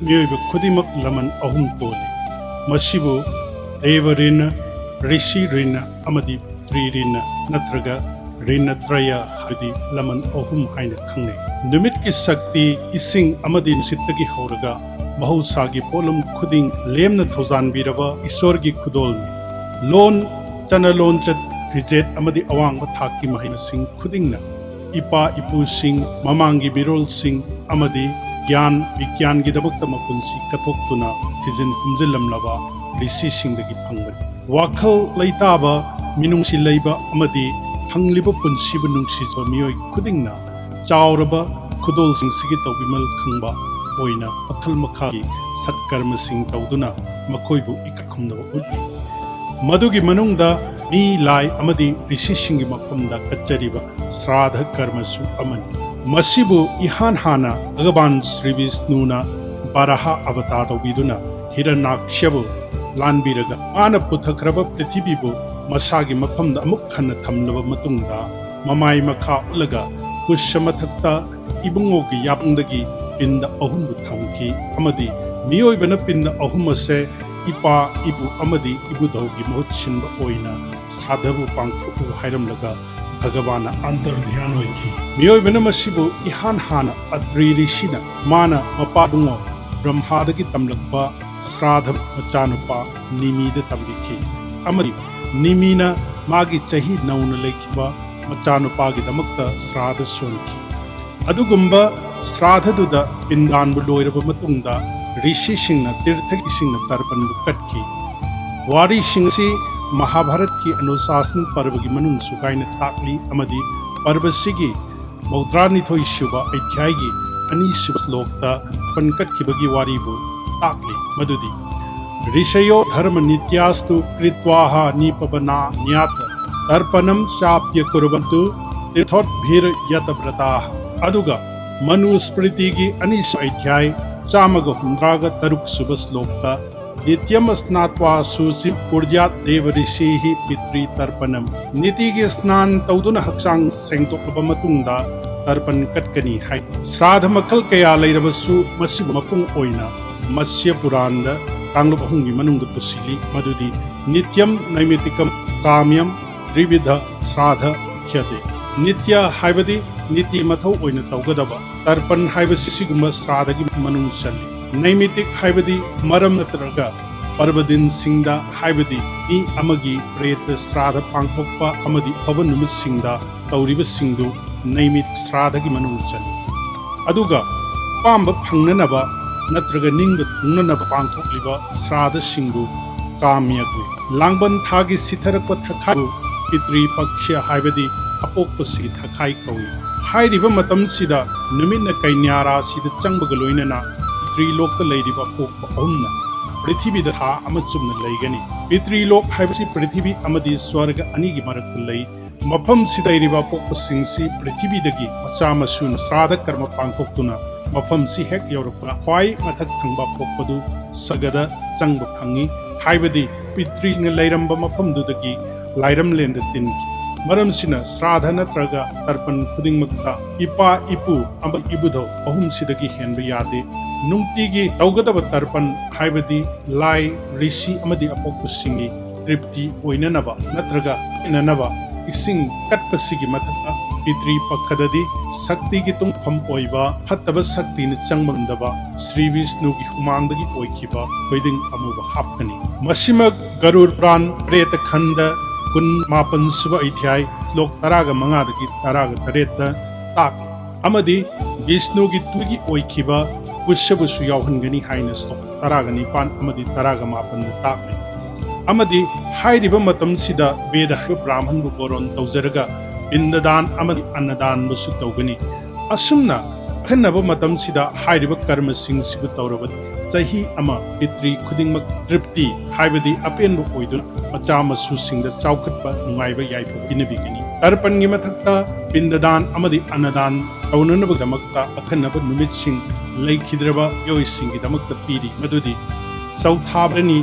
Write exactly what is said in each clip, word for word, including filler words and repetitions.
ꯃꯤꯑꯣꯏꯕ ꯈꯨꯗꯤꯡꯃꯛ ꯂꯃꯟ ꯑꯍꯨꯝ ꯇꯣꯜꯂꯤ꯫ ꯃꯁꯤꯕꯨ ꯗꯦꯕ ꯔꯤꯅ, ꯔꯤꯁꯤ ꯔꯤꯅ ꯑꯃꯗꯤ ꯇ꯭ꯔꯤ ꯔꯤꯅ ꯅꯠꯇ꯭ꯔꯒ ꯔꯤꯅ ꯇ꯭ꯔꯌ ꯍꯥꯏꯗꯤ ꯂꯃꯟ ꯑꯍꯨꯝ ꯍꯥꯏꯅ ꯈꯪꯅꯩ꯫ ꯅꯨꯃꯤꯠꯀꯤ ꯁꯛꯇꯤ ꯏꯁꯤꯡ ꯑꯃꯗꯤ ꯅꯨꯡꯁꯤꯠꯇꯒꯤ ꯍꯧꯔꯒ ꯃꯍꯧꯁꯥꯒꯤ ꯄꯣꯠꯂꯝ ꯈꯨꯗꯤꯡ ꯂꯦꯝꯅ ꯊꯧꯖꯥꯟꯕꯤꯔꯕ ꯏꯁꯣꯔꯒꯤ ꯈꯨꯗꯣꯜꯅꯤ꯫ ꯂꯣꯟ, ꯆꯠꯅ ꯂꯣꯟꯆꯠ, ꯐꯤꯖꯦꯠ ꯑꯃꯗꯤ ꯑꯋꯥꯡꯕ ꯊꯥꯛꯀꯤ ꯃꯍꯩ ꯃꯁꯤꯡ ꯈꯨꯗꯤꯡꯅ ꯏꯄꯥ ꯏꯄꯨꯁꯤꯡ, ꯃꯃꯥꯡꯒꯤ ꯃꯤꯔꯣꯜꯁꯤꯡ ꯑꯃꯗꯤ ꯒ꯭ꯌꯥꯟ ꯕꯤꯒ꯭ꯌꯥꯟꯒꯤꯗꯃꯛꯇ ꯃꯄꯨꯟꯁꯤ ꯀꯠꯊꯣꯛꯇꯨꯅ ꯊꯤꯖꯤꯟ ꯍꯨꯝꯖꯤꯜꯂꯝꯂꯕ ꯔꯤꯁꯤꯁꯤꯡꯗꯒꯤ ꯐꯪꯕꯅꯤ꯫ ꯋꯥꯈꯜ ꯂꯩꯇꯥꯕ, ꯃꯤꯅꯨꯡꯁꯤ ꯂꯩꯕ ꯑꯃꯗꯤ ꯐꯪꯂꯤꯕ ꯄꯨꯟꯁꯤꯕꯨ ꯅꯨꯡꯁꯤꯖꯕ ꯃꯤꯑꯣꯏ ꯈꯨꯗꯤꯡꯅ ꯆꯥꯎꯔꯕ ꯈꯨꯗꯣꯜꯁꯤꯡꯁꯤꯒꯤ ꯇꯧꯕꯤꯃꯜ ꯈꯪꯕ ꯑꯣꯏꯅ ꯃꯈꯜ ꯃꯈꯥꯒꯤ ꯁꯠꯀꯔꯃꯁꯤꯡ ꯇꯧꯗꯨꯅ ꯃꯈꯣꯏꯕꯨ ꯏꯀꯥꯏ ꯈꯨꯝꯅꯕ ꯎꯠꯂꯤ꯫ ꯃꯗꯨꯒꯤ ꯃꯅꯨꯡꯗ ꯃꯤ, ꯂꯥꯏ ꯑꯃꯗꯤ ꯔꯤꯁꯤꯁꯤꯡꯒꯤ ꯃꯐꯝꯗ ꯀꯠꯆꯔꯤꯕ ꯁ꯭ꯔꯥꯙ ꯀꯔꯃꯁꯨ ꯑꯃꯅꯤ꯫ ꯃꯁꯤꯕꯨ ꯏꯍꯥꯟ ꯍꯥꯟꯅ ꯚꯒꯕꯥꯟ ꯁ꯭ꯔꯤ ꯕꯤꯁꯅꯨꯅ ꯕꯥꯔꯥꯍ ꯑꯕꯇꯥꯔ ꯇꯧꯕꯤꯗꯨꯅ ꯍꯤꯔꯅꯥꯛꯁꯕꯨ ꯂꯥꯟꯕꯤꯔꯒ ꯃꯥꯅ ꯄꯨꯊꯈ꯭ꯔꯕ ꯄ꯭ꯔꯤꯊꯤꯕꯤꯕꯨ ꯃꯁꯥꯒꯤ ꯃꯐꯝꯗ ꯑꯃꯨꯛ ꯍꯟꯅ ꯊꯝꯂꯕ ꯃꯇꯨꯡꯗ ꯃꯃꯥꯏ ꯃꯈꯥ ꯎꯠꯂꯒ ꯀꯨꯁ ꯃꯊꯛꯇ ꯏꯕꯨꯡꯉꯣꯒꯤ ꯌꯥꯄꯪꯗꯒꯤ ꯄꯤꯟꯗ ꯑꯍꯨꯝꯕꯨ ꯊꯝꯈꯤ ꯑꯃꯗꯤ ꯃꯤꯑꯣꯏꯕꯅ ꯄꯤꯟꯗ ꯑꯍꯨꯝ ꯑꯁꯦ ꯏꯄꯥ, ꯏꯄꯨ ꯑꯃꯗꯤ ꯏꯕꯨꯙꯧꯒꯤ ꯃꯍꯨꯠ ꯁꯤꯟꯕ ꯑꯣꯏꯅ ꯁ꯭ꯔꯥꯙꯕꯨ ꯄꯥꯡꯊꯣꯛꯎ ꯍꯥꯏꯔꯝꯂꯒ ꯚꯒꯕꯥꯟꯅ ꯑꯟꯇꯔꯙ꯭ꯌꯥꯟ ꯑꯣꯏꯈꯤ꯫ ꯃꯤꯑꯣꯏꯕꯅ ꯃꯁꯤꯕꯨ ꯏꯍꯥꯟ ꯍꯥꯟꯅ ꯑꯇ꯭ꯔꯤ ꯔꯤꯁꯤꯅ ꯃꯥꯅ ꯃꯄꯥꯕꯨꯡꯉꯣ ꯕ꯭ꯔꯍ꯭ꯃꯥꯗꯒꯤ ꯇꯝꯂꯛꯄ ꯁ꯭ꯔꯥꯙ ꯃꯆꯥꯅꯨꯄꯥ ꯅꯤꯃꯤꯗ ꯇꯝꯕꯤꯈꯤ ꯑꯃꯗꯤ ꯅꯤꯃꯤꯅ ꯃꯥꯒꯤ ꯆꯍꯤ ꯅꯧꯅ ꯂꯩꯈꯤꯕ ꯃꯆꯥꯅꯨꯄꯥꯒꯤꯗꯃꯛꯇ ꯁ꯭ꯔꯥꯙ ꯁꯣꯟꯈꯤ꯫ ꯑꯗꯨꯒꯨꯝꯕ ꯁ꯭ꯔꯥꯙꯗꯨꯗ ꯄꯤꯟꯗꯥꯟꯕꯨ ꯂꯣꯏꯔꯕ ꯃꯇꯨꯡꯗ ꯔꯤꯁꯤꯁꯤꯡꯅ ꯇꯤꯔꯊꯒꯤ ꯏꯁꯤꯡꯅ ꯇꯔꯄꯟꯕꯨ ꯀꯠꯈꯤ꯫ ꯋꯥꯔꯤꯁꯤꯡ ꯑꯁꯤ ꯃꯍꯥꯚꯥꯔꯠꯀꯤ ꯑꯅꯨꯁꯥꯁꯟ ꯄꯔꯕꯒꯤ ꯃꯅꯨꯡꯁꯨ ꯀꯥꯏꯅ ꯇꯥꯛꯂꯤ ꯑꯃꯗꯤ ꯄꯔꯕꯁꯤꯒꯤ ꯃꯧꯗ꯭ꯔꯥꯅꯤꯊꯣꯏ ꯁꯨꯕ ꯑꯙ꯭ꯌꯥꯏꯒꯤ ꯑꯅꯤꯁꯨꯕ ꯁ꯭ꯂꯣꯛꯇ ꯄꯟꯀꯠꯈꯤꯕꯒꯤ ꯋꯥꯔꯤꯕꯨ ꯇꯥꯛꯂꯤ꯫ ꯃꯗꯨꯗꯤ ꯔꯤꯁꯌꯣ ꯙꯔꯃ ꯅꯤꯇ꯭ꯌꯥꯁꯇꯨ ꯀ꯭ꯔꯤꯠꯋꯥꯍ ꯅꯤꯄꯕꯅꯥ ꯅ꯭ꯌꯥꯇ ꯇꯔꯄꯅꯝ ꯆꯥꯞꯌ ꯀꯨꯔꯕꯟꯇꯨ ꯇꯤꯔꯊꯣꯠꯚꯤꯔ ꯌꯇꯕ꯭ꯔꯇꯥꯍ꯫ ꯑꯗꯨꯒ ꯃꯅꯨꯁꯃ꯭ꯔꯤꯇꯤꯒꯤ ꯑꯅꯤꯁꯨꯕ ꯑꯙ꯭ꯌꯥꯏ ꯆꯥꯝꯃꯒ ꯍꯨꯝꯗ꯭ꯔꯥꯒ ꯇꯔꯨꯛ ꯁꯨꯕ ꯁ꯭ꯂꯣꯛꯇ ꯅꯤꯇ꯭ꯌꯝ ꯁ꯭ꯅꯥꯠꯋꯥ ꯁꯨꯆꯤ ꯀꯨꯔ꯭ꯌꯥꯠ ꯗꯦꯕ ꯔꯤꯁꯤꯍꯤ ꯄꯤꯇ꯭ꯔꯤ ꯇꯔꯄꯅꯝ꯫ ꯅꯤꯇꯤꯒꯤ ꯁ꯭ꯅꯥꯟ ꯇꯧꯗꯨꯅ ꯍꯛꯆꯥꯡ ꯁꯦꯡꯗꯣꯛꯂꯕ ꯃꯇꯨꯡꯗ ꯇꯔꯄꯟ ꯀꯠꯀꯅꯤ ꯍꯥꯏ꯫ ꯁ꯭ꯔꯥꯙ ꯃꯈꯜ ꯀꯌꯥ ꯂꯩꯔꯕꯁꯨ ꯃꯁꯤꯕꯨ ꯃꯄꯨꯡ ꯑꯣꯏꯅ ꯃꯠꯁ꯭ꯌ ꯄꯨꯔꯥꯟꯗ ꯀꯥꯡꯂꯨꯞ ꯑꯍꯨꯝꯒꯤ ꯃꯅꯨꯡꯗ ꯄꯨꯁꯤꯜꯂꯤ, ꯃꯗꯨꯗꯤ ꯅꯤꯇ꯭ꯌꯝ, ꯅꯩꯃꯤꯇꯤꯀꯝ, ꯀꯥꯃ꯭ꯌꯝ, ꯇ꯭ꯔꯤꯕꯤꯙ ꯁ꯭ꯔꯥꯙ ꯈ꯭ꯌꯇꯦ꯫ ꯅꯤꯇ꯭ꯌ ꯍꯥꯏꯕꯗꯤ ꯅꯤꯇꯤ ꯃꯊꯧ ꯑꯣꯏꯅ ꯇꯧꯒꯗꯕ ꯇꯔꯄꯟ ꯍꯥꯏꯕꯁꯤ ꯁꯤꯒꯨꯝꯕ ꯁ꯭ꯔꯥꯙꯒꯤ ꯃꯅꯨꯡ ꯆꯜꯂꯤ꯫ ꯅꯩꯃꯤꯇꯤꯛ ꯍꯥꯏꯕꯗꯤ ꯃꯔꯝ ꯅꯠꯇ꯭ꯔꯒ ꯄꯔꯕꯗꯤꯟꯁꯤꯡꯗ, ꯍꯥꯏꯕꯗꯤ ꯃꯤ ꯑꯃꯒꯤ ꯄ꯭ꯔꯦꯇ ꯁ꯭ꯔꯥꯙ ꯄꯥꯡꯊꯣꯛꯄ ꯑꯃꯗꯤ ꯑꯐꯕ ꯅꯨꯃꯤꯠꯁꯤꯡꯗ ꯇꯧꯔꯤꯕꯁꯤꯡꯗꯨ ꯅꯩꯃꯤꯠ ꯁ꯭ꯔꯥꯙꯒꯤ ꯃꯅꯨꯡ ꯆꯜꯂꯤ꯫ ꯑꯗꯨꯒ ꯑꯄꯥꯝꯕ ꯐꯪꯅꯅꯕ ꯅꯠꯇ꯭ꯔꯒ ꯅꯤꯡꯕ ꯊꯨꯡꯅꯅꯕ ꯄꯥꯡꯊꯣꯛꯂꯤꯕ ꯁ꯭ꯔꯥꯙꯁꯤꯡꯕꯨ ꯀꯥꯃ꯭ꯌ ꯀꯧꯏ꯫ ꯂꯥꯡꯕꯟ ꯊꯥꯒꯤ ꯁꯤꯊꯔꯛꯄ ꯊꯥꯈꯥꯏꯕꯨ ꯄꯤꯇ꯭ꯔꯤ ꯄꯛꯁ꯭ꯌ ꯍꯥꯏꯕꯗꯤ ꯑꯄꯣꯛꯄꯁꯤꯒꯤ ꯊꯥꯈꯥꯏ ꯀꯧꯏ꯫ ꯍꯥꯏꯔꯤꯕ ꯃꯇꯝꯁꯤꯗ ꯅꯨꯃꯤꯠꯅ ꯀꯩꯅ꯭ꯌꯥ ꯔꯥꯁꯤꯗ ꯆꯪꯕꯒ ꯂꯣꯏꯅꯅ ꯄꯤꯇ꯭ꯔꯤꯂꯣꯛꯇ ꯂꯩꯔꯤꯕ ꯑꯄꯣꯛꯄ ꯑꯍꯨꯝꯅ ꯄ꯭ꯔꯤꯊꯤꯕꯤꯗ ꯊꯥ ꯑꯃ ꯆꯨꯝꯅ ꯂꯩꯒꯅꯤ꯫ ꯄꯤꯇ꯭ꯔꯤꯂꯣꯛ ꯍꯥꯏꯕꯁꯤ ꯄ꯭ꯔꯤꯊꯤꯕꯤ ꯑꯃꯗꯤ ꯁ꯭ꯋꯔꯒ ꯑꯅꯤꯒꯤ ꯃꯔꯛꯇ ꯂꯩ꯫ ꯃꯐꯝꯁꯤꯗ ꯂꯩꯔꯤꯕ ꯑꯄꯣꯛꯄꯁꯤꯡꯁꯤ ꯄ꯭ꯔꯤꯊꯤꯕꯤꯗꯒꯤ ꯃꯆꯥ ꯃꯁꯨꯅ ꯁ꯭ꯔꯥꯙ ꯀꯔꯃ ꯄꯥꯡꯊꯣꯛꯇꯨꯅ ꯃꯐꯝꯁꯤ ꯍꯦꯛ ꯌꯧꯔꯛꯄ ꯈ꯭ꯋꯥꯏ ꯃꯊꯛ ꯊꯪꯕ ꯑꯄꯣꯛꯄꯗꯨ ꯁ꯭ꯋꯔꯒꯗ ꯆꯪꯕ ꯐꯪꯏ꯫ ꯍꯥꯏꯕꯗꯤ ꯄꯤꯇ꯭ꯔꯤꯅ ꯂꯩꯔꯝꯕ ꯃꯐꯝꯗꯨꯗꯒꯤ ꯂꯥꯏꯔꯝꯂꯦꯟꯗ ꯇꯤꯟꯈꯤ꯫ ꯃꯔꯝꯁꯤꯅ ꯁ꯭ꯔꯥꯙ ꯅꯠꯇ꯭ꯔꯒ ꯇꯔꯄꯟ ꯈꯨꯗꯤꯡꯃꯛꯇ ꯏꯄꯥ, ꯏꯄꯨ ꯑꯃꯗꯤ ꯏꯕꯨꯙꯧ ꯑꯍꯨꯝꯁꯤꯗꯒꯤ ꯍꯦꯟꯕ ꯌꯥꯗꯦ꯫ ꯅꯨꯡꯇꯤꯒꯤ ꯇꯧꯒꯗꯕ ꯇꯔꯄꯟ ꯍꯥꯏꯕꯗꯤ ꯂꯥꯏ, ꯔꯤꯁꯤ ꯑꯃꯗꯤ ꯑꯄꯣꯛꯄꯁꯤꯡꯒꯤ ꯇ꯭ꯔꯤꯞꯇꯤ ꯑꯣꯏꯅꯅꯕ ꯅꯠꯇ꯭ꯔꯒ ꯄꯦꯟꯅꯅꯕ ꯏꯁꯤꯡ ꯀꯠꯄꯁꯤꯒꯤ ꯃꯊꯛꯇ ꯄꯤꯇ꯭ꯔꯤ ꯄꯛꯈꯗꯗꯤ ꯁꯛꯇꯤꯒꯤ ꯇꯨꯡꯐꯝ ꯑꯣꯏꯕ ꯐꯠꯇꯕ ꯁꯛꯇꯤꯅ ꯆꯪꯕ ꯉꯝꯗꯕ ꯁ꯭ꯔꯤ ꯕꯤꯁꯅꯨꯒꯤ ꯍꯨꯃꯥꯡꯗꯒꯤ ꯑꯣꯏꯈꯤꯕ ꯊꯣꯏꯗꯤꯡ ꯑꯃꯨꯕ ꯍꯥꯞꯀꯅꯤ꯫ ꯃꯁꯤꯃꯛ ꯒꯔꯨꯔ ꯄꯨꯔꯥꯟ ꯄ꯭ꯔꯦꯇ ꯈꯟꯗ ꯀꯨꯟ ꯃꯥꯄꯟ ꯁꯨꯕ ꯑꯙ꯭ꯌꯥꯏ ꯁ꯭ꯂꯣꯛ ꯇꯔꯥꯒ ꯃꯉꯥꯗꯒꯤ ꯇꯔꯥꯒ ꯇꯔꯦꯠꯇ ꯇꯥꯛꯂꯤ꯫ ꯑꯃꯗꯤ ꯕꯤꯁꯅꯨꯒꯤ ꯇꯨꯒꯤ ꯑꯣꯏꯈꯤꯕ ꯀꯨꯁꯕꯨꯁꯨ ꯌꯥꯎꯍꯟꯒꯅꯤ ꯍꯥꯏꯅ ꯁ꯭ꯂꯣꯛ ꯇꯔꯥꯒ ꯅꯤꯄꯥꯟ ꯑꯃꯗꯤ ꯇꯔꯥꯒ ꯃꯥꯄꯟꯗ ꯇꯥꯛꯂꯤ꯫ ꯑꯃꯗꯤ ꯍꯥꯏꯔꯤꯕ ꯃꯇꯝꯁꯤꯗ ꯕꯦꯗ ꯍꯥꯏꯕ ꯕ꯭ꯔꯥꯍꯃꯟꯕꯨ ꯒꯣꯔꯣꯟ ꯇꯧꯖꯔꯒ ꯄꯤꯟꯗꯗꯥꯟ ꯑꯃꯗꯤ ꯑꯟꯅꯗꯥꯟꯕꯨꯁꯨ ꯇꯧꯒꯅꯤ꯫ ꯑꯁꯨꯝꯅ ꯑꯈꯟꯅꯕ ꯃꯇꯝꯁꯤꯗ ꯍꯥꯏꯔꯤꯕ ꯀꯔꯃꯁꯤꯡꯁꯤꯕꯨ ꯇꯧꯔꯕꯗꯤ ꯆꯍꯤ ꯑꯃ ꯄꯤꯇ꯭ꯔꯤ ꯈꯨꯗꯤꯡꯃꯛ ꯇ꯭ꯔꯤꯞꯇꯤ ꯍꯥꯏꯕꯗꯤ ꯑꯄꯦꯟꯕ ꯑꯣꯏꯗꯨꯅ ꯃꯆꯥ ꯃꯁꯨꯁꯤꯡꯗ ꯆꯥꯎꯈꯠꯄ ꯅꯨꯡꯉꯥꯏꯕ ꯌꯥꯏꯐꯕ ꯄꯤꯅꯕꯤꯒꯅꯤ꯫ ꯇꯔꯄꯟꯒꯤ ꯃꯊꯛꯇ ꯄꯤꯟꯗꯗꯥꯟ ꯑꯃꯗꯤ ꯑꯟꯅꯗꯥꯟ ꯇꯧꯅꯅꯕꯒꯤꯗꯃꯛꯇ ꯑꯈꯟꯅꯕ ꯅꯨꯃꯤꯠꯁꯤꯡ ꯂꯩꯈꯤꯗ꯭ꯔꯕ ꯃꯤꯑꯣꯏꯁꯤꯡꯒꯤꯗꯃꯛꯇ ꯄꯤꯔꯤ, ꯃꯗꯨꯗꯤ ꯆꯧꯊꯥ ꯚꯔꯅꯤ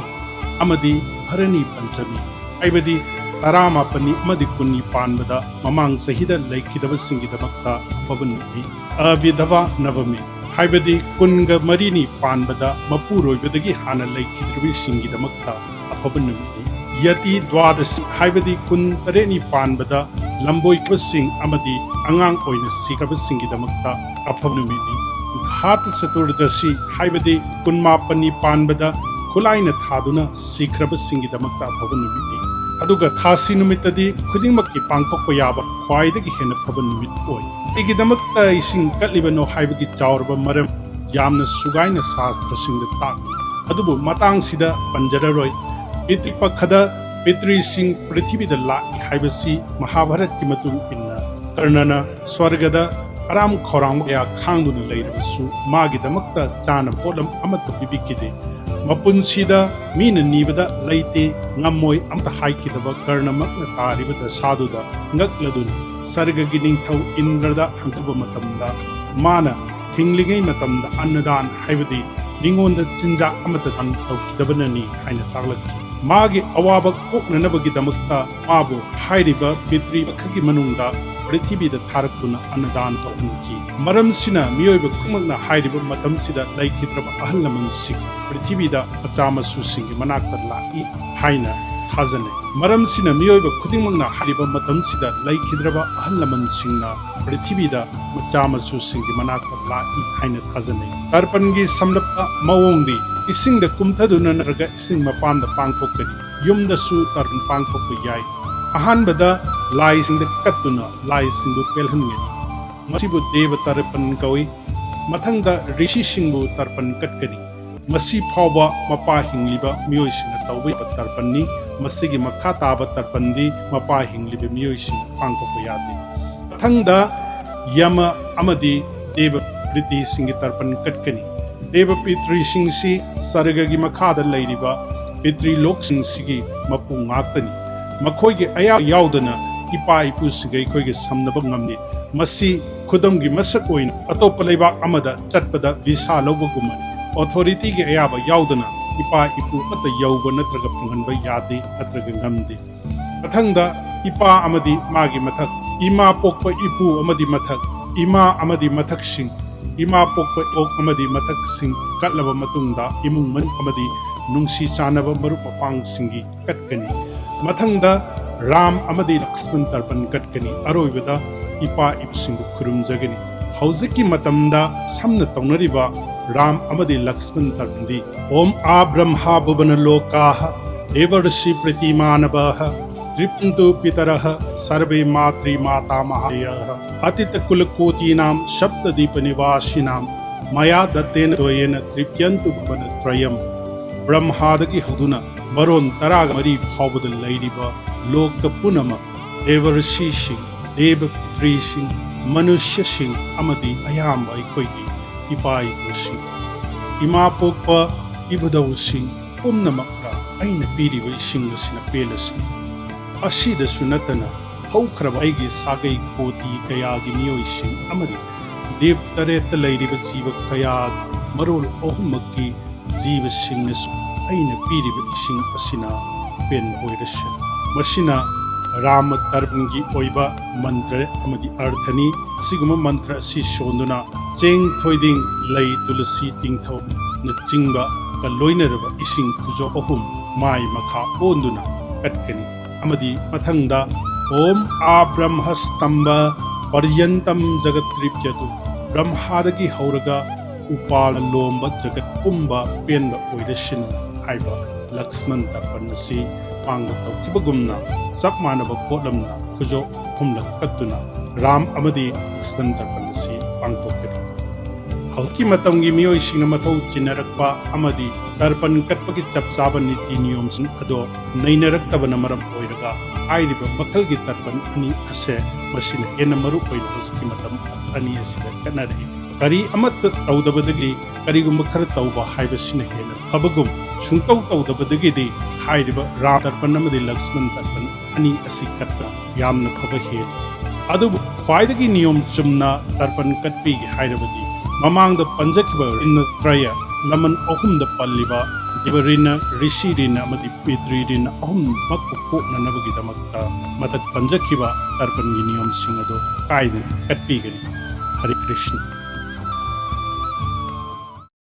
ꯑꯃꯗꯤ ꯚꯔꯅꯤ ꯄꯟꯆꯃꯤ, ꯍꯥꯏꯕꯗꯤ ꯇꯔꯥꯃꯥꯄꯟꯅꯤ ꯑꯃꯗꯤ ꯀꯨꯟꯅꯤ ꯄꯥꯟꯕꯗ ꯃꯃꯥꯡ ꯆꯍꯤꯗ ꯂꯩꯈꯤꯗꯕꯁꯤꯡꯒꯤꯗꯃꯛꯇ ꯑꯐꯕ ꯅꯨꯃꯤꯠꯅꯤ꯫ ꯑꯕꯤꯙꯕꯥ ꯅꯕꯃꯤ, ꯍꯥꯏꯕꯗꯤ ꯀꯨꯟꯒ ꯃꯔꯤꯅꯤ ꯄꯥꯟꯕꯗ ꯃꯄꯨꯔꯣꯏꯕꯗꯒꯤ ꯍꯥꯟꯅ ꯂꯩꯈꯤꯗ꯭ꯔꯤꯕꯁꯤꯡꯒꯤꯗꯃꯛꯇ ꯑꯐꯕ ꯅꯨꯃꯤꯠꯅꯤ꯫ ꯌꯇꯤ ꯗ꯭ꯋꯥꯗꯁꯤ, ꯍꯥꯏꯕꯗꯤ ꯀꯨꯟ ꯇꯔꯦꯠꯅꯤ ꯄꯥꯟꯕꯗ ꯂꯝꯕꯣꯏꯈ꯭ꯔꯕꯁꯤꯡ ꯑꯃꯗꯤ ꯑꯉꯥꯡ ꯑꯣꯏꯅ ꯁꯤꯈ꯭ꯔꯕꯁꯤꯡꯒꯤꯗꯃꯛꯇ ꯑꯐꯕ ꯅꯨꯃꯤꯠꯅꯤ꯫ ꯘꯥꯇ ꯆꯇꯨꯔꯗꯁꯤ, ꯍꯥꯏꯕꯗꯤ ꯀꯨꯟꯃꯥꯄꯟꯅꯤ ꯄꯥꯟꯕꯗ ꯈꯨꯠꯂꯥꯏꯅ ꯊꯥꯗꯨꯅ ꯁꯤꯈ꯭ꯔꯕꯁꯤꯡꯒꯤꯗꯃꯛꯇ ꯑꯐꯕ ꯅꯨꯃꯤꯠꯅꯤ꯫ ꯑꯗꯨꯒ ꯊꯥꯁꯤ ꯅꯨꯃꯤꯠꯇꯗꯤ ꯈꯨꯗꯤꯡꯃꯛꯀꯤ ꯄꯥꯡꯊꯣꯛꯄ ꯌꯥꯕ ꯈ꯭ꯋꯥꯏꯗꯒꯤ ꯍꯦꯟꯅ ꯐꯕ ꯅꯨꯃꯤꯠ ꯑꯣꯏ꯫ ꯀꯔꯤꯒꯤꯗꯃꯛꯇ ꯏꯁꯤꯡ ꯀꯠꯂꯤꯕꯅꯣ ꯍꯥꯏꯕꯒꯤ ꯆꯥꯎꯔꯕ ꯃꯔꯝ ꯌꯥꯝꯅ ꯁꯨꯒꯥꯏꯅ ꯁꯥꯁꯇ꯭ꯔꯁꯤꯡꯗ ꯇꯥꯛꯂꯤ꯫ ꯑꯗꯨꯕꯨ ꯃꯇꯥꯡꯁꯤꯗ ꯄꯟꯖꯔꯔꯣꯏ꯫ ꯄꯤꯇ꯭ꯔꯤꯄꯛꯈꯗ ꯄꯤꯇ꯭ꯔꯤꯁꯤꯡ ꯄ꯭ꯔꯤꯊꯤꯕꯤꯗ ꯂꯥꯛꯏ ꯍꯥꯏꯕꯁꯤ ꯃꯍꯥꯚꯥꯔꯠꯀꯤ ꯃꯇꯨꯡ ꯏꯟꯅ ꯀꯔꯅꯅ ꯁ꯭ꯋꯔꯒꯗ ꯑꯔꯥꯝ ꯈꯧꯔꯥꯡꯕ ꯀꯌꯥ ꯈꯥꯡꯗꯨꯅ ꯂꯩꯔꯕꯁꯨ ꯃꯥꯒꯤꯗꯃꯛꯇ ꯆꯥꯅꯕ ꯄꯣꯠꯂꯝ ꯑꯃꯠꯇ ꯄꯤꯕꯤꯈꯤꯗꯦ꯫ ꯃꯄꯨꯟꯁꯤꯗ ꯃꯤꯅ ꯅꯤꯕꯗ ꯂꯩꯇꯦ, ꯉꯝꯃꯣꯏ ꯑꯃꯠꯇ ꯍꯥꯏꯈꯤꯗꯕ ꯀꯔꯅꯃꯛꯅ ꯇꯥꯔꯤꯕ ꯗꯁꯥꯗꯨꯗ ꯉꯛꯂꯗꯨꯅ ꯁꯔꯒꯒꯤ ꯅꯤꯡꯊꯧ ꯏꯟꯗ꯭ꯔꯗ ꯍꯪꯗꯕ ꯃꯇꯝꯗ ꯃꯥꯅ ꯍꯤꯡꯂꯤꯉꯩ ꯃꯇꯝꯗ ꯑꯟꯅꯗꯥꯟ, ꯍꯥꯏꯕꯗꯤ ꯃꯤꯉꯣꯟꯗ ꯆꯤꯟꯖꯥꯛ ꯑꯃꯠꯇ ꯗꯥꯟ ꯇꯧꯈꯤꯗꯕꯅꯅꯤ ꯍꯥꯏꯅ ꯇꯥꯛꯂꯛꯈꯤ꯫ ꯃꯥꯒꯤ ꯑꯋꯥꯕ ꯀꯣꯛꯅꯅꯕꯒꯤꯗꯃꯛꯇ ꯃꯥꯕꯨ ꯍꯥꯏꯔꯤꯕ ꯄꯤꯇ꯭ꯔꯤꯄꯛꯈꯒꯤ ꯃꯅꯨꯡꯗ ꯄ꯭ꯔꯤꯊꯤꯕꯤꯗ ꯊꯥꯔꯛꯇꯨꯅ ꯑꯟꯅꯗꯥꯟ ꯇꯧꯍꯟꯈꯤ꯫ ꯃꯔꯝꯁꯤꯅ ꯃꯤꯑꯣꯏꯕ ꯈꯨꯗꯤꯡꯃꯛꯅ ꯍꯥꯏꯔꯤꯕ ꯃꯇꯝꯁꯤꯗ ꯂꯩꯈꯤꯗ꯭ꯔꯕ ꯑꯍꯜ ꯂꯃꯟꯁꯤꯡ ꯄ꯭ꯔꯤꯊꯤꯕꯤꯗ ꯃꯆꯥ ꯃꯁꯨꯁꯤꯡꯒꯤ ꯃꯅꯥꯛꯇ ꯂꯥꯛꯏ ꯍꯥꯏꯅ ꯊꯥꯖꯅꯩ꯫ ꯃꯔꯝꯁꯤꯅ ꯃꯤꯑꯣꯏꯕ ꯈꯨꯗꯤꯡꯃꯛꯅ ꯍꯥꯏꯔꯤꯕ ꯃꯇꯝꯁꯤꯗ ꯂꯩꯈꯤꯗ꯭ꯔꯕ ꯑꯍꯜ ꯂꯃꯟꯁꯤꯡꯅ ꯄ꯭ꯔꯤꯊꯤꯕꯤꯗ ꯃꯆꯥ ꯃꯁꯨꯁꯤꯡꯒꯤ ꯃꯅꯥꯛꯇ ꯂꯥꯛꯏ ꯍꯥꯏꯅ ꯊꯥꯖꯅꯩ꯫ ꯇꯔꯄꯟꯒꯤ ꯁꯝꯂꯞꯄ ꯃꯑꯣꯡꯗꯤ ꯏꯁꯤꯡꯗ ꯀꯨꯝꯊꯗꯨꯅ ꯅꯠꯇ꯭ꯔꯒ ꯏꯁꯤꯡ ꯃꯄꯥꯟꯗ ꯄꯥꯡꯊꯣꯛꯀꯅꯤ꯫ ꯌꯨꯝꯗꯁꯨ ꯇꯔꯄꯟ ꯄꯥꯡꯊꯣꯛꯄ ꯌꯥꯏ꯫ ꯑꯍꯥꯟꯕꯗ ꯂꯥꯏꯁꯤꯡꯗ ꯀꯠꯇꯨꯅ ꯂꯥꯏꯁꯤꯡꯕꯨ ꯄꯦꯜꯍꯟꯒꯅꯤ꯫ ꯃꯁꯤꯕꯨ ꯗꯦꯕ ꯇꯔꯄꯟ ꯀꯧꯏ꯫ ꯃꯊꯪꯗ ꯔꯤꯁꯤꯁꯤꯡꯕꯨ ꯇꯔꯄꯟ ꯀꯠꯀꯅꯤ꯫ ꯃꯁꯤ ꯐꯥꯎꯕ ꯃꯄꯥ ꯍꯤꯡꯂꯤꯕ ꯃꯤꯑꯣꯏꯁꯤꯡꯅ ꯇꯧꯕ ꯌꯥꯕ ꯇꯔꯄꯟꯅꯤ꯫ ꯃꯁꯤꯒꯤ ꯃꯈꯥ ꯇꯥꯕ ꯇꯔꯄꯟꯗꯤ ꯃꯄꯥ ꯍꯤꯡꯂꯤꯕ ꯃꯤꯑꯣꯏꯁꯤꯡꯅ ꯄꯥꯡꯊꯣꯛꯄ ꯌꯥꯗꯦ꯫ ꯃꯊꯪꯗ ꯌꯃ ꯑꯃꯗꯤ ꯗꯦꯕ ꯄꯤꯇ꯭ꯔꯤꯁꯤꯡꯒꯤ ꯇꯔꯄꯟ ꯀꯠꯀꯅꯤ꯫ ꯗꯦꯕ ꯄꯤꯇ꯭ꯔꯤꯁꯤꯡꯁꯤ ꯁꯔꯒꯒꯤ ꯃꯈꯥꯗ ꯂꯩꯔꯤꯕ ꯄꯤꯇ꯭ꯔꯤꯂꯣꯛꯁꯤꯡꯁꯤꯒꯤ ꯃꯄꯨ ꯉꯥꯛꯇꯅꯤ꯫ ꯃꯈꯣꯏꯒꯤ ꯑꯌꯥꯕ ꯌꯥꯎꯗꯅ ꯏꯄꯥ ꯏꯄꯨꯁꯤꯡꯒ ꯑꯩꯈꯣꯏꯒꯤ ꯁꯝꯅꯕ ꯉꯝꯗꯦ꯫ ꯃꯁꯤ ꯈꯨꯗꯝꯒꯤ ꯃꯁꯛ ꯑꯣꯏꯅ ꯑꯇꯣꯞꯄ ꯂꯩꯕꯥꯛ ꯑꯃꯗ ꯆꯠꯄꯗ ꯚꯤꯁꯥ ꯂꯧꯕꯒꯨꯝꯕꯅꯤ꯫ ꯑꯣꯊꯣꯔꯤꯇꯤꯒꯤ ꯑꯌꯥꯕ ꯌꯥꯎꯗꯅ ꯏꯄꯥ ꯏꯄꯨ ꯑꯃꯠꯇ ꯌꯧꯕ ꯅꯠꯇ꯭ꯔꯒ ꯐꯪꯍꯟꯕ ꯌꯥꯗꯦ ꯅꯠꯇ꯭ꯔꯒ ꯉꯝꯗꯦ꯫ ꯃꯊꯪꯗ ꯏꯄꯥ ꯑꯃꯗꯤ ꯃꯥꯒꯤ ꯃꯊꯛ, ꯏꯃꯥ ꯄꯣꯛꯄ ꯏꯄꯨ ꯑꯃꯗꯤ ꯃꯊꯛ, ꯏꯃꯥ ꯑꯃꯗꯤ ꯃꯊꯛꯁꯤꯡ, ꯏꯃꯥ ꯄꯣꯛꯄ ꯏꯄꯣꯛ ꯑꯃꯗꯤ ꯃꯊꯛꯁꯤꯡ ꯀꯠꯂꯕ ꯃꯇꯨꯡꯗ ꯏꯃꯨꯡ ꯃꯅꯨꯡ ꯑꯃꯗꯤ ꯅꯨꯡꯁꯤ ꯆꯥꯟꯅꯕ ꯃꯔꯨꯞ ꯃꯄꯥꯡꯁꯤꯡꯒꯤ ꯀꯠꯀꯅꯤ꯫ ꯃꯊꯪꯗ ꯔꯥꯝ ꯑꯃꯗꯤ ꯂꯛꯁꯃꯟ ꯇꯔꯄꯟ ꯀꯠꯀꯅꯤ꯫ ꯑꯔꯣꯏꯕꯗ ꯏꯄꯥ ꯏꯄꯨꯁꯤꯡꯕꯨ ꯈꯨꯔꯨꯝꯖꯒꯅꯤ꯫ ꯍꯧꯖꯤꯛꯀꯤ ꯃꯇꯝꯗ ꯁꯝꯅ ꯇꯧꯅꯔꯤꯕ ꯔꯥꯝ ꯑꯃꯗꯤ ꯂꯛꯁꯃꯟ ꯇꯔꯄꯟꯗꯤ, "ॐ आ ब्रह्मा भुवनलोकाः देवर्षि प्रीतिमानवाः तृप्यन्तु पितरः सर्वे मातृमातामहादयः अतीतकुलकोटीनां सप्तद्वीपनिवासिनां मया दत्तेन तोयेन तृप्यन्तु भुवनत्रयम्"꯫ ꯕ꯭ꯔꯍ꯭ꯃꯥꯗꯒꯤ ꯍꯧꯗꯨꯅ ꯃꯔꯣꯟ ꯇꯔꯥꯒ ꯃꯔꯤ ꯐꯥꯎꯕꯗ ꯂꯩꯔꯤꯕ ꯂꯣꯀ ꯄꯨꯝꯅꯃꯛ, ꯗꯦꯕꯔꯁꯤꯁꯤꯡ, ꯗꯦꯕ ꯄꯨꯇ꯭ꯔꯤꯁꯤꯡ, ꯃꯅꯨꯁ꯭ꯌꯁꯤꯡ ꯑꯃꯗꯤ ꯑꯌꯥꯝꯕ ꯑꯩꯈꯣꯏꯒꯤ ꯏꯄꯥ ꯏꯄꯨꯁꯤꯡ, ꯏꯃꯥ ꯄꯣꯛꯄ ꯏꯕꯨꯙꯧꯁꯤꯡ ꯄꯨꯝꯅꯃꯛꯇ ꯑꯩꯅ ꯄꯤꯔꯤꯕ ꯏꯁꯤꯡ ꯑꯁꯤꯅ ꯄꯦꯜꯂꯁꯤ꯫ ꯑꯁꯤꯗꯁꯨ ꯅꯠꯇꯅ ꯍꯧꯈ꯭ꯔꯕ ꯑꯩꯒꯤ ꯁꯥꯒꯩ ꯀꯣꯇꯤ ꯀꯌꯥꯒꯤ ꯃꯤꯑꯣꯏꯁꯤꯡ ꯑꯃꯗꯤ ꯗ꯭ꯋꯤꯞ ꯇꯔꯦꯠꯇ ꯂꯩꯔꯤꯕ ꯖꯤꯕ ꯀꯌꯥ ꯃꯔꯣꯜ ꯑꯍꯨꯝꯃꯛꯀꯤ ꯖꯤꯕꯁꯤꯡꯅꯁꯨ ꯑꯩꯅ ꯄꯤꯔꯤꯕ ꯏꯁꯤꯡ ꯑꯁꯤꯅ ꯑꯄꯦꯟꯕ ꯑꯣꯏꯔꯁꯅꯨ꯫ ꯃꯁꯤꯅ ꯔꯥꯃ ꯇꯔꯄꯟꯒꯤ ꯑꯣꯏꯕ ꯃꯟꯇ꯭ꯔ ꯑꯃꯗꯤ ꯑꯔꯊꯅꯤ꯫ ꯑꯁꯤꯒꯨꯝꯕ ꯃꯟꯇ꯭ꯔ ꯑꯁꯤ ꯁꯣꯟꯗꯨꯅ ꯆꯦꯡ, ꯊꯣꯏꯗꯤꯡ, ꯂꯩ, ꯇꯨꯂꯁꯤ, ꯇꯤꯡꯊꯧꯅꯆꯤꯡꯕꯒ ꯂꯣꯏꯅꯔꯕ ꯏꯁꯤꯡ ꯈꯨꯖꯣꯞ ꯑꯍꯨꯝ ꯃꯥꯏ ꯃꯈꯥ ꯑꯣꯟꯗꯨꯅ ꯀꯠꯀꯅꯤ ꯑꯃꯗꯤ ꯃꯊꯪꯗ "ॐ आ ब्रह्मस्तम्भ पर्यन्तं जगत्तृप्यतु", ꯕ꯭ꯔꯍ꯭ꯃꯥꯗꯒꯤ ꯍꯧꯔꯒ ꯎꯄꯥꯜꯅ ꯂꯣꯝꯕ ꯖꯒꯠ ꯄꯨꯝꯕ ꯄꯦꯟꯕ ꯑꯣꯏꯔꯁꯅꯨ ꯍꯥꯏꯕ ꯂꯛꯁꯃꯟ ꯇꯔꯄꯟ ꯑꯁꯤ ꯃꯥꯡꯗ ꯇꯧꯈꯤꯕꯒꯨꯝꯅ ꯆꯞ ꯃꯥꯟꯅꯕ ꯄꯣꯠꯂꯝꯅ ꯈꯨꯖꯣꯞ ꯑꯍꯨꯝꯂꯛ ꯀꯠꯇꯨꯅ ꯔꯥꯝ ꯑꯃꯗꯤ ꯂꯛꯁꯃꯟ ꯇꯔꯄꯟ ꯑꯁꯤ ꯄꯥꯡꯊꯣꯛꯀꯅꯤ꯫ ꯍꯧꯖꯤꯛꯀꯤ ꯃꯇꯝꯒꯤ ꯃꯤꯑꯣꯏꯁꯤꯡꯅ ꯃꯊꯧ ꯆꯤꯟꯅꯔꯛꯄ ꯑꯃꯗꯤ ꯇꯔꯄꯟ ꯀꯠꯄꯒꯤ ꯆꯞ ꯆꯥꯕ ꯅꯤꯇꯤ ꯅꯤꯌꯣꯝꯁꯤꯡ ꯑꯗꯣ ꯅꯩꯅꯔꯛꯇꯕꯅ ꯃꯔꯝ ꯑꯣꯏꯔꯒ ꯍꯥꯏꯔꯤꯕ ꯃꯈꯜꯒꯤ ꯇꯔꯄꯟ ꯑꯅꯤ ꯑꯁꯦ ꯃꯁꯤꯅ ꯍꯦꯟꯅ ꯃꯔꯨ ꯑꯣꯏꯅ ꯍꯧꯖꯤꯛꯀꯤ ꯃꯇꯝ ꯑꯅꯤ ꯑꯁꯤꯗ ꯀꯠꯅꯔꯤ꯫ ꯀꯔꯤ ꯑꯃꯠꯇ ꯇꯧꯗꯕꯗꯒꯤ ꯀꯔꯤꯒꯨꯝꯕ ꯈꯔ ꯇꯧꯕ ꯍꯥꯏꯕꯁꯤꯅ ꯍꯦꯟꯅ ꯐꯕꯒꯨꯝ, ꯁꯨꯡꯇꯧ ꯇꯧꯗꯕꯗꯒꯤꯗꯤ ꯍꯥꯏꯔꯤꯕ ꯔꯥꯝ ꯇꯔꯄꯟ ꯑꯃꯗꯤ ꯂꯛꯁꯃꯟ ꯇꯔꯄꯟ ꯑꯅꯤ ꯑꯁꯤ ꯀꯠꯄ ꯌꯥꯝꯅ ꯐꯕ ꯍꯦꯜꯂꯤ꯫ ꯑꯗꯨꯕꯨ ꯈ꯭ꯋꯥꯏꯗꯒꯤ ꯅꯤꯌꯣꯝ ꯆꯨꯝꯅ ꯇꯔꯄꯟ ꯀꯠꯄꯤꯒꯦ ꯍꯥꯏꯔꯕꯗꯤ ꯃꯃꯥꯡꯗ ꯄꯟꯖꯈꯤꯕ ꯔꯠꯅ ꯇ꯭ꯔꯌ, ꯂꯃꯟ ꯑꯍꯨꯝꯗ ꯄꯜꯂꯤꯕ ꯗꯦꯕ ꯔꯤꯟ, ꯔꯤꯁꯤ ꯔꯤꯟ ꯑꯃꯗꯤ ꯄꯤꯇ꯭ꯔꯤ ꯔꯤꯟ ꯑꯍꯨꯝꯃꯛꯄꯨ ꯀꯣꯛꯅꯅꯕꯒꯤꯗꯃꯛꯇ ꯃꯊꯛ ꯄꯟꯖꯈꯤꯕ ꯇꯔꯄꯟꯒꯤ ꯅꯤꯌꯣꯝꯁꯤꯡ ꯑꯗꯨ ꯀꯥꯏꯗꯅ ꯀꯠꯄꯤꯒꯅꯤ꯫ ꯍꯔꯦ ꯀ꯭ꯔꯤꯁꯅ꯫